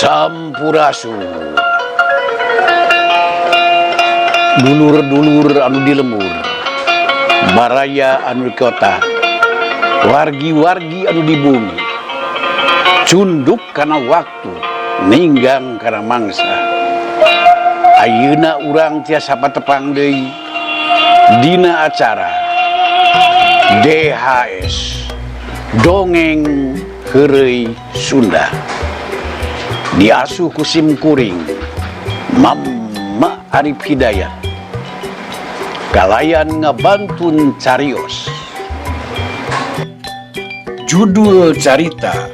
Sampurasun. Dulur-dulur anu di lembur, baraya anu di kota, wargi-wargi anu di bumi, cunduk kana waktu, ninggang kana mangsa. Ayeuna urang tiasa patepang deui dina acara DHS Dongeng Heureuy Sunda. Diasuh ku sim kuring Mama Arif Hidayat kalayan ngabantun carios. Judul carita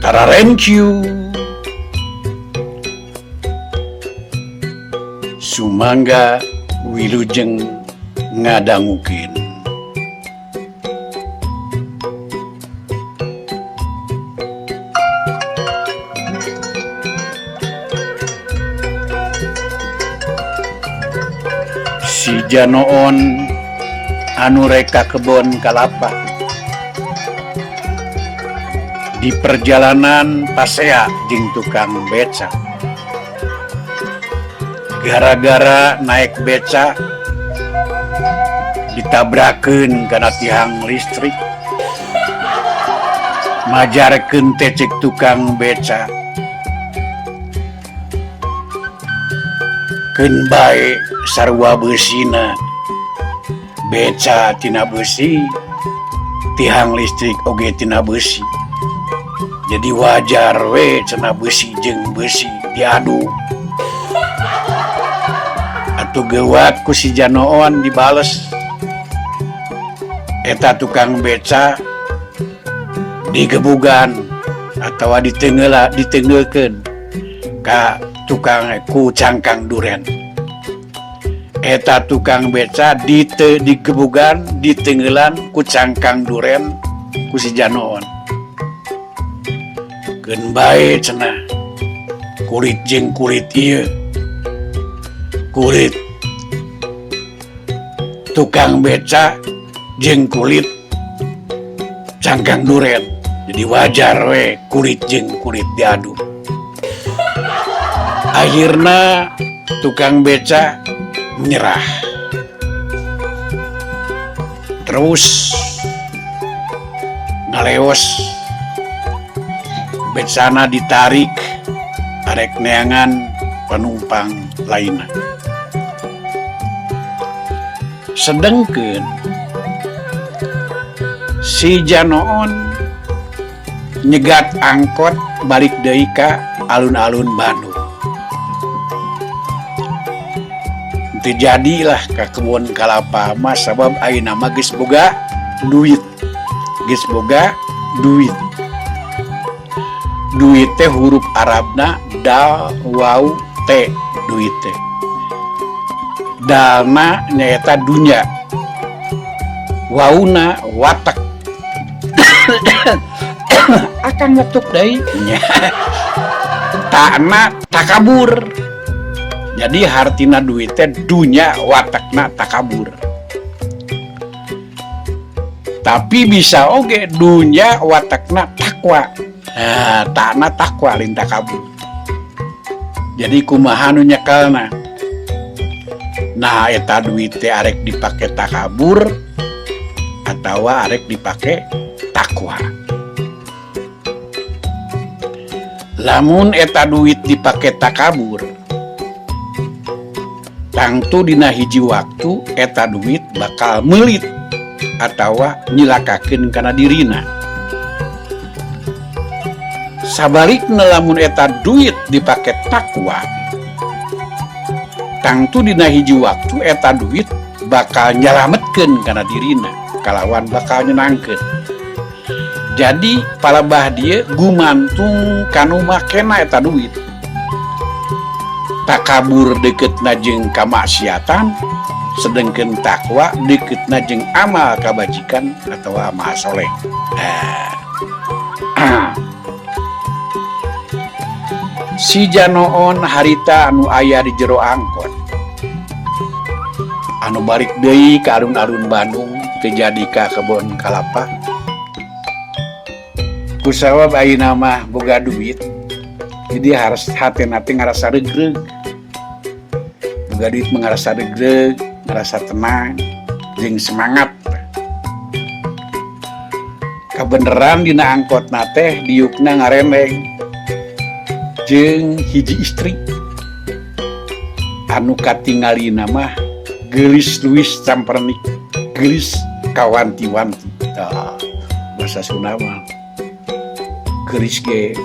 Tararenkyu. Sumangga wilujeng ngadangukeun. Si Janoon anu rek ka kebon kalapa di perjalanan pasea jeung tukang beca. Gara-gara naek beca ditabrakeun kana tihang listrik, majarkeun teh cek tukang beca. Keun bae sarua beusina, beca tina beusi, tihang listrik oge tina beusi. Jadi wajar we cenah beusi jeung beusi diadu. Atuh geuwat ku si Janoon dibales. Eta tukang beca digebugan atawa ditengeula ditengeulkeun ka tukang ku cangkang duren. Eta tukang beca dite digebugan ditenggelan ku cangkang duren ku si Janoon. Keun bae cenah kulit jeung kulit ieu. Kulit tukang beca jeung kulit cangkang duren. Jadi wajar we kulit jeung kulit diadu. Akhirna tukang beca menyerah. Terus ngaleos becana ditarik arek neangan penumpang lainna. Sedengkeun si Janoon nyegat angkot balik deui ka alun-alun Bandung. Teu jadilah ka kebon kalapa mah sabab ayeuna mah geus boga duit. Geus boga duit. Duit teh huruf Arabna dal waw t duit teh. Dalna nyaeta dunya. Wauna watak. Akang ngetuk deui nya. Takna takabur. Jadi hartina duit teh dunya watakna takabur. Tapi bisa oge dunya watakna takwa. Nah, takna takwa lain takabur. Jadi kumaha nu nyekelna? Nah, eta duit teh arek dipake takabur atawa arek dipake takwa. Lamun eta duit dipake takabur, tangtu dina hiji waktu eta duit bakal meulit atawa nyilakakeun kana dirina. Sabalikna lamun eta duit dipake takwa, tangtu dina hiji waktu eta duit bakal nyalametkeun kana dirina, kalawan bakal nyenangkeun. Jadi palebah dieu gumantung kanu makena eta duit. Takabur deketna jeung kamaksiatan, sedengkeun takwa deketna jeung amal kabajikan atawa amal soleh. Si Janoon harita anu aya di jero angkot anu balik deui ka alun-alun Bandung teu jadi ka kebon kalapa. Kusabab ayeuna mah boga duit, jadi harus hati-hati ngerasa regreg. Boga duit mah ngerasa regreg, ngerasa tenang jeung semangat. Kabeneran dina angkotna teh diukna ngarendeng jeung hiji istri anu katingalina mah geulis luwih campernik, geulis kawanti-wanti. Tah, bahasa Sunda mah geulis ge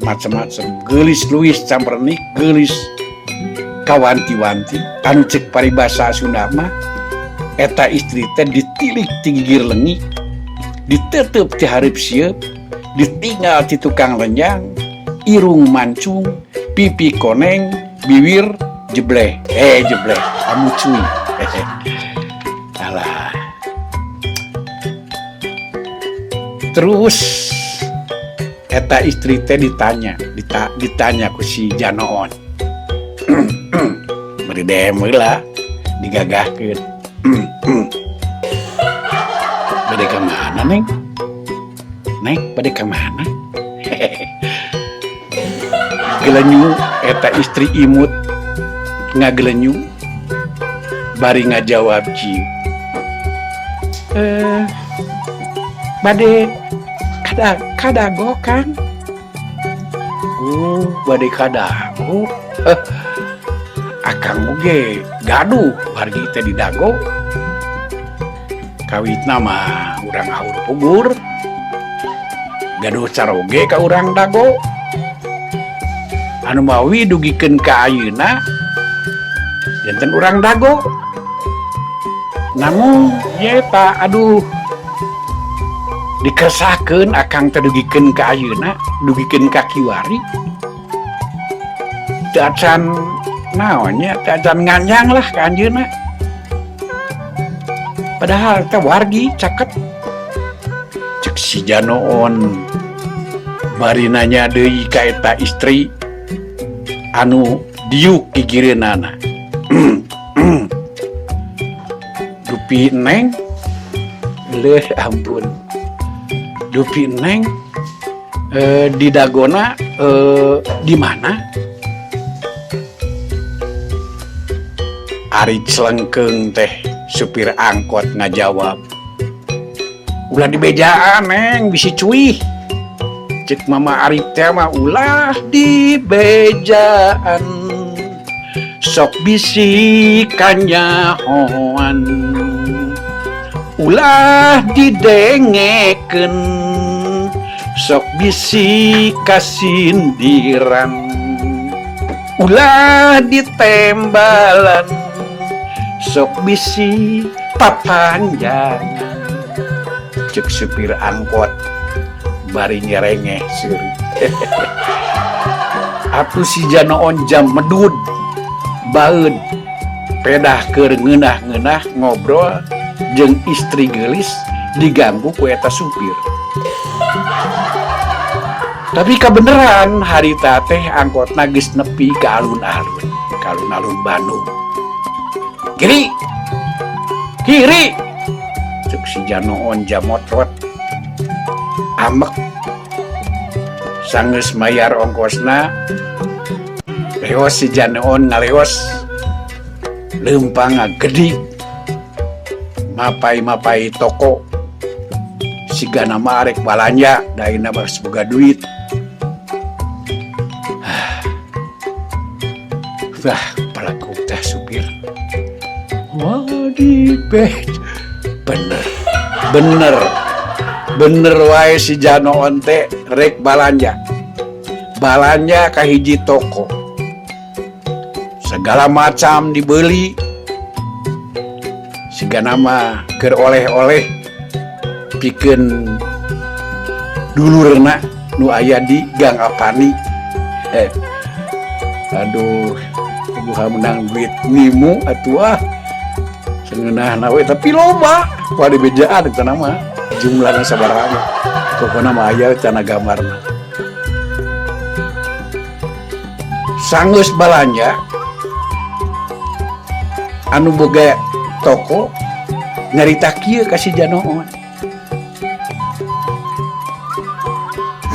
macem-macem. Geulis luwih campernik, geulis kawanti-wanti, anu cek paribasa Sunda mah eta istri teh ditilik ti gigir leungit, ditetep ti hareup sieup, ditinggal ti tukang lenjang, irung mancung, pipi koneng, bibir jebleh, jebleh amucuy. Alah, terus eta istri teh ditanya, ditanya ku si Janoon. Beri DM lah, digagahkeun. Bade ka mana, Neng? Neng, bade ka mana? Gelenyu eta istri imut, ngagelenyu bari ngajawab kieu. Bade kadago, Kang. Oh, bade kadago. Akang oge gaduh wargi teh di Dago. Kawitna mah urang aur pugur. Gaduh caroge ka urang Dago. Anu mawi dugikeun ka ayeuna janten urang Dago. Namun nyaeta aduh dikersahkeun akang teh dugikeun ka ayeuna, dugikeun ka kiwari. Teu acan naonnya, teu acan nganjang lah ka anjeunna. Padahal teh wargi caket. Cek si Janoon bari nanya deui ka eta istri anu diuk gigireunana. Dupi Neng, leuh ampun. Dupi Neng, di Dagona, di mana? Ari celengkeung teh supir angkot ngajawab. Ulah dibejaan, Neng, bisi cuih. Cek Mama Arif teh mah ulah dibejaan, sok bisi kanyahoan, ulah didengekeun, sok bisi kasindiran, ulah ditembalan, sok bisi papanjangan. Cek supir angkot bari nyerengeh seuri. Atuh si Janoon jam medud baeud pedah keur ngeunah-ngeunah ngobrol jeung istri geulis diganggu ku eta supir. Tapi kabeneran harita teh angkotna geus nepi ka alun-alun, ka alun-alun Bandung. Kiri, kiri, cek si Janoon jamotrot amek sanggeus mayar ongkosna. Leos si Janoon ngaleos leumpang ngagedig mapai-mapai toko sigana mah arek balanja da ayeuna mah geus boga duit. Wah, pelaku teh supir. Wadibeh. Bener, bener, bener wae si Janoon teh rek balanja. Balanja ka hiji toko. Segala macam dibeli. Sigana mah keur oleh-oleh pikeun dulurna nu aya di Gang Apani. Aduh, buha menang duit nimu atuh ah. Sengeunahna we tapi loba. Wah, dibejaan eta mah jumlahna sabaraha mah. Pokona mah aya cenah gambarna. Sanggeus balanja anu boga toko nyarita kieu ka si Janoon.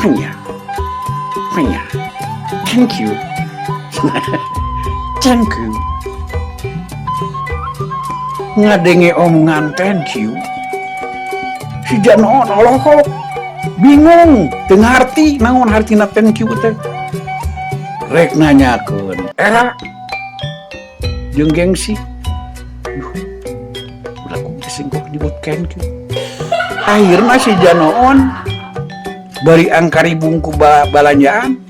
Manya, manya, thank you, thank you. Ngadenge omongan thank you, si Janoon olohok bingung, teu ngarti naon hartina thank you teh. Rek nanyakeun era jeung gengsi. Duh, ulah ku teh sing kok nyebut thank you. Akhirna si Janoon bari angkaribung ku balanjaan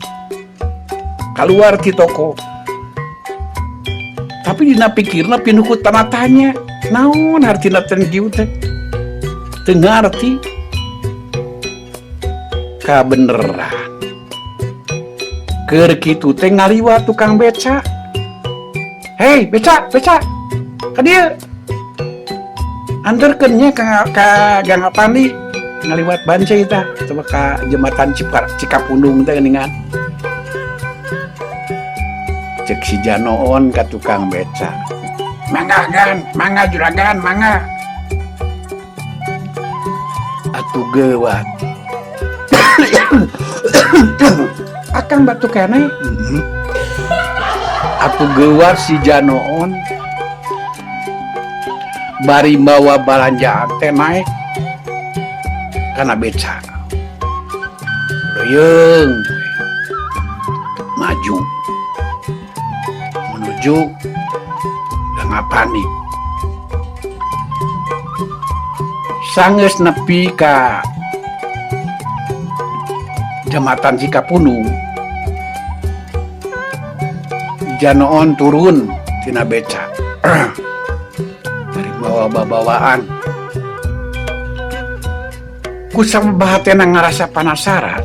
keluar ti toko. Tapi dina pikirna pinuh ku tanda tanya, naon hartina thank you teh? Teu ngarti. Kabeneran. Keur kitu teh ngaliwat tukang beca. Hei, beca, beca. Ka dieu. Anterkeun nya ka Gang Apandi, ngaliwat Banceuy tah, coba ka jembatan Cikapundung teh geuningan. Cek si Janoon ka tukang beca. Mangga gan, mangga juragan, mangga. Atuh geuwat. Akang batuk keneh. Atuh geuwat si Janoon bari mawa balanjaan teh naik kana beca. Leuyeung maju menuju Gang Apandi. Sanggeus nepi ka jembatan Cikapundung, Janoon turun tina beca. Bari mawa babawaan. Ku sabab hatena ngarasa panasaran,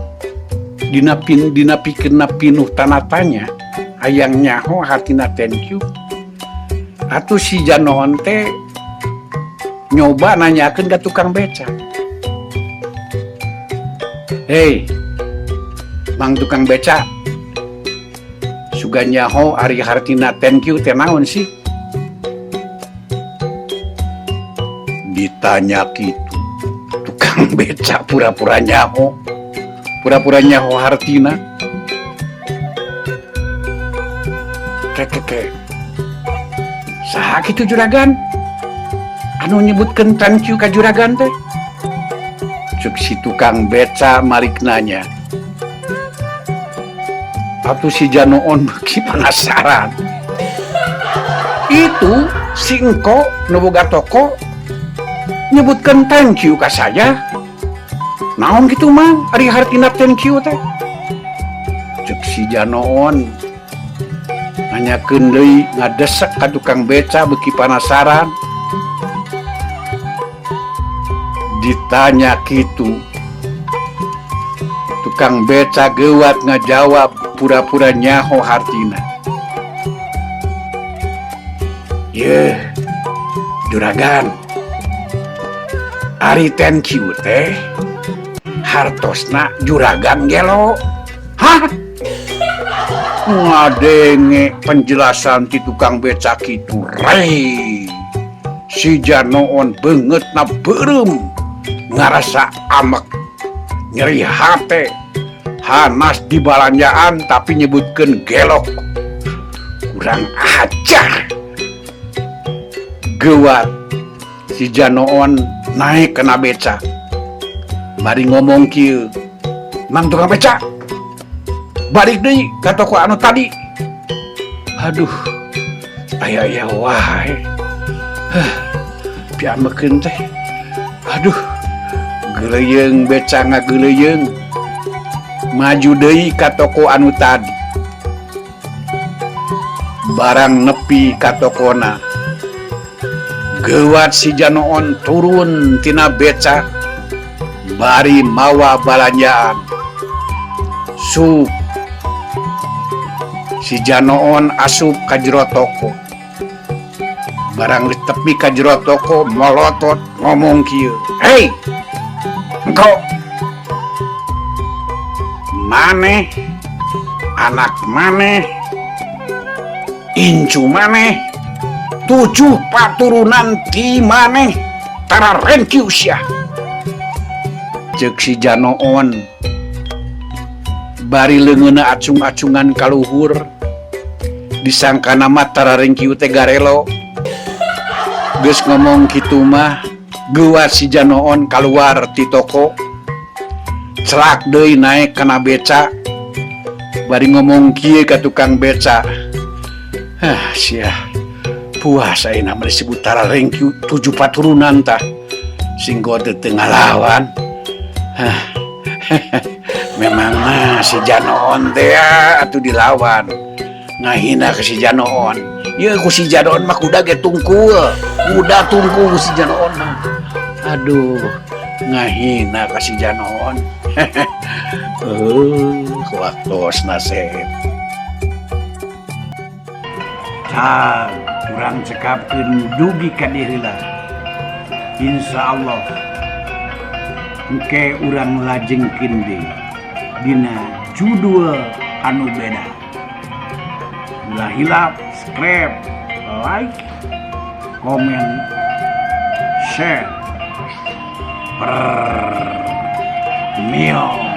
dina pikirna pinuh tanda tanya, hayang nyaho hartina thank you. Atuh si Janoon teh nyoba nanyakeun ka tukang beca. Hei, mang tukang beca, sugan nyaho ari hartina thank you teh naon sih? Ditanya kitu, tukang beca pura-pura nyaho, pura-pura nyaho hartina. Kekeke, saha kitu juragan? Anu nyebutkeun thank you ka juragan teh? Cek si tukang beca malik nanya. Atuh si Janoon beuki penasaran. Itu si engko nu boga toko nyebutkeun thank you ka saya. Naon kitu mang ari hartina thank you teh? Cek si Janoon nanyakeun deui, ngadesek ka tukang beca beuki penasaran. Ditanya kitu, tukang beca geuwat ngajawab pura-pura nyaho hartina. Yeuh, juragan, ari thank you teh hartosna juragan gelo. Hah? Ngadenge penjelasan ti tukang beca kitu rei. Si Janoon beungeutna beureum, ngarasa amek, nyeri hate, hanas di balanjaan tapi nyebutkeun gelok. Kurang ajar. Geuwat si Janoon naik kana beca. Bari ngomong kieu, Mang tukang beca, balik deui ka toko anu tadi. Aduh, aya-aya wae. Heh, piamekeun teh. Aduh, geuleuyeung beca ngageuleuyeung. Maju deui ka toko anu tadi. Barang nepi ka tokona, geuwat si Janoon turun tina beca bari mawa balanjaan. Sup si Janoon asup ka jero toko. Barang geus tepi ka jero toko molotot ngomong kieu, Hei, engkau maneh, anak maneh, incu maneh, 7 paturunan ti maneh, tara rengki usia. Ceuk si Janoon Bari leungeunna acung-acungan ka luhur. Disangkana mah tararingkiu teh garelo. Geus ngomong kitu mah geuwas si Janoon kaluar ti toko. Celak deui naek kana beca. Bari ngomong kieu ka tukang beca. Hah sia. Puas ayeuna mah disebut tararingkiu tujuh paturunan tah. Sing gode teu ngalawan. Hah. Memang mah si Janoon teh atuh dilawan. Ngahina ke si Janoon. Ieu ku si Janoon mah kuda ge tungkul. Kuda tungkul ku si Janoon mah. Aduh, ngahina ka si Janoon. Waktosna sep. Tah, urang cekapkeun dugi ka dieu heula. Insyaallah engke urang lajengkeun deui dina judul anu beda. Ulah hilap subscribe, like, komen, share. Mio.